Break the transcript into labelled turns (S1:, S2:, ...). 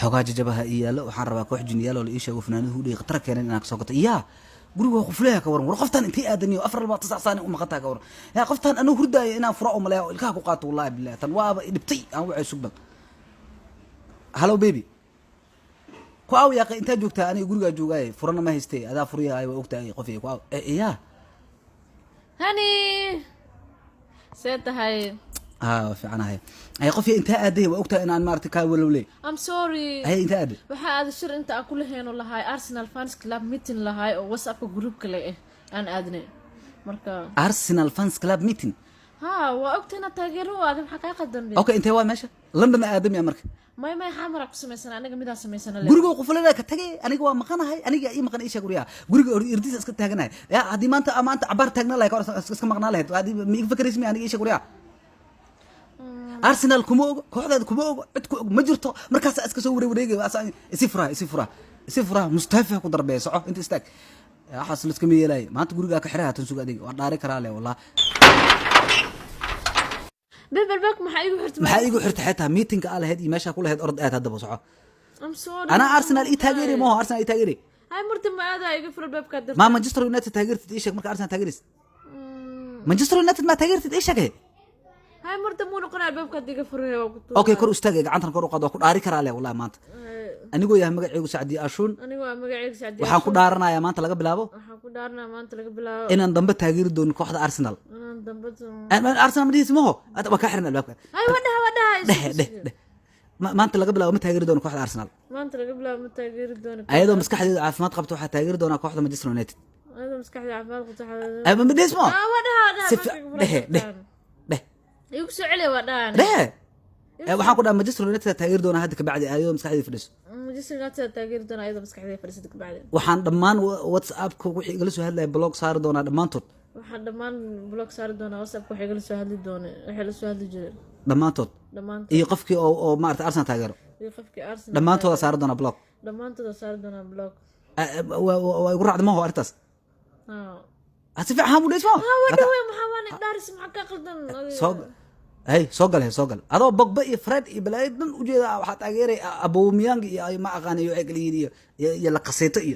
S1: Xoogaa jajabaha ii yaallo. Waxaan rabaa koox jiniyaal oo la ii sheego fanaanadu hudhiga khatar keeneen inaan kasoo gato. Yaa, guriga waa qufleha. Ka waran? War, qoftaan intay aadaniyo 24 saac u maqantaa? Ka waran? Yaa, qoftaan anuu hurdaayo inaan fura oo maleeya oo ilkaha ku qaato. Wallahi billahi, tan waaba i dhibtay. Aan wacay, sugbal. Hello baby, ku aaw yaaqay? Intaa joogtaa? Aniga gurigaa joogaaye, furana ma haystee, adaa furyahay, waa ogtahay. Qof ku aaw yaa?
S2: Hani, see tahay?
S1: Haa, waa fiicanahay. Ay, qof intaa aaday? Waa ogtahay inaan maaragtay kaa walowley.
S2: I'm sorry.
S1: Ay, intaa aaday?
S2: Waxaa aaday shir inta aan kula heeno lahay, Arsenal fans club meeting lahay oo WhatsAppka groupka le eh aan aadnay marka.
S1: Arsenal fans club meeting?
S2: Ha, waa ogtahay inaad taageero u aaday. Maxaa kaa qaldan be?
S1: Okay, intee waa meesha? London aadami marka?
S2: May, xamara ku samaysana, aniga midaa samaysana le.
S1: Guriga qufulada ka tagay, aniga waa maqanahay, aniga ii maqan. Ii sheeg guriga, guriga irdiisa iska taaganahay. Ya, haddii maanta cabaar taagnaa lahayd, ka hor iska maqnaa lahayd, haddii ma iga fakaraysa mi? Aniga ii sheeg guriga. Arsenal kuma ogo, kooxdeeda kuma ogo, cid ku og ma jirto. Markaasaa iska soo wareeg wareegay. Isi furaa, isi furaa, isi furaa. Mustafa ku darbeeya. Soco, inta istaag. Waxaas laskama yeelaayo. Maanta gurigaa ka xiray haatan. Suga adiga, waa dhaari karaa le, wallah.
S2: Babe, albaabka maxaa igu xirtay?
S1: Maxaa iigu xirtay? Xitaa meetingka aa lahayd iyo meeshaa ku lahayd, orod aad haddaba, soco.
S2: I'm sorry.
S1: Anaa Arsenal ii taageeri maho? Arsenal ii taageeri.
S2: Hay, marta ma aadaa, iga fur albaabka darta.
S1: Ma Manchester United taageertid? Ii sheeg marka Arsenal taageeraysid. Manchester United ma taageertid? Ii sheeg.
S2: Hay, marta muu noqon albaabka hadda iga furay, waa ku
S1: Okay, kor istaagay, gacantan kor u qaad. Waa ku dhaari karaa le, wallahi, maanta. Anigoo yahay magacaygu Sacdiye Ashuun.
S2: Aniga waa magacayga Sacdiye.
S1: Waxaan ku dhaaranayaa maanta laga bilaabo
S2: Waxaan ku dhaaranaa maanta laga bilaabo
S1: inaan dambe taageeri doonin kooxda Arsenal.
S2: Inaan dambe
S1: Arsenal ma dhihis maho? Waa kaa xiran albaabka.
S2: Hay, waa dhaha, waa dhaha.
S1: Dheh, dheh, dheh. Maanta laga bilaabo ma taageeri doono kooxda Arsenal.
S2: Maanta laga bilaabo ma taageeri doono.
S1: Ayadoo maskaxdeedu caafimaad qabto waxaa taageeri doonaa kooxda Manchester United.
S2: Ayadoo maskaxda caafimaad qabto waxaa
S1: Ma dhihis maho?
S2: Ah, waa dhaha, waa dhaha.
S1: Si
S2: Albaabka iga furay.
S1: Dhehe, dheh, dheh.
S2: Igu soo celiya, waa dhahan.
S1: Dhehe. Waxaan ku dhaha Manchester United taageeri doonaa hadda kabacdi, ayadoo maskaxdeedu fadhiso.
S2: Manchester United taageeri doona ayadoo maskaxdeeda fadhiisata kabacdi.
S1: Waxaan dhammaan WhatsAppka wixii igala soo hadlaya block saari doonaa dhammaantood.
S2: Waxaan dhammaan block saari doonaa WhatsAppka waxay igala soo hadli doona, waxay la soo hadli jireen.
S1: Dhammaantood.
S2: Dhammaantood.
S1: Iyo qofkii oo maarata Arsenal taageero.
S2: Iyo qofkii Arsenal.
S1: Dhammaantooda saari doonaa block.
S2: Dhammaantooda saari doonaa block.
S1: Waa igu raacda maho arrintaas?
S2: Ah.
S1: Ah, si fiican buu dheys maho?
S2: Ah, waa dhawey. Maxaa waan dhaaris? Maxaa kaa qaldan adiga?
S1: Soo hay, soo gal he, soo gal. Adoo Pogba iyo Fred iyo balaayo dhan ujeeda waxaa taageeray Aubameyang iyo ma aqaan iyo waxay kala yihiin iyo Lacazette iyo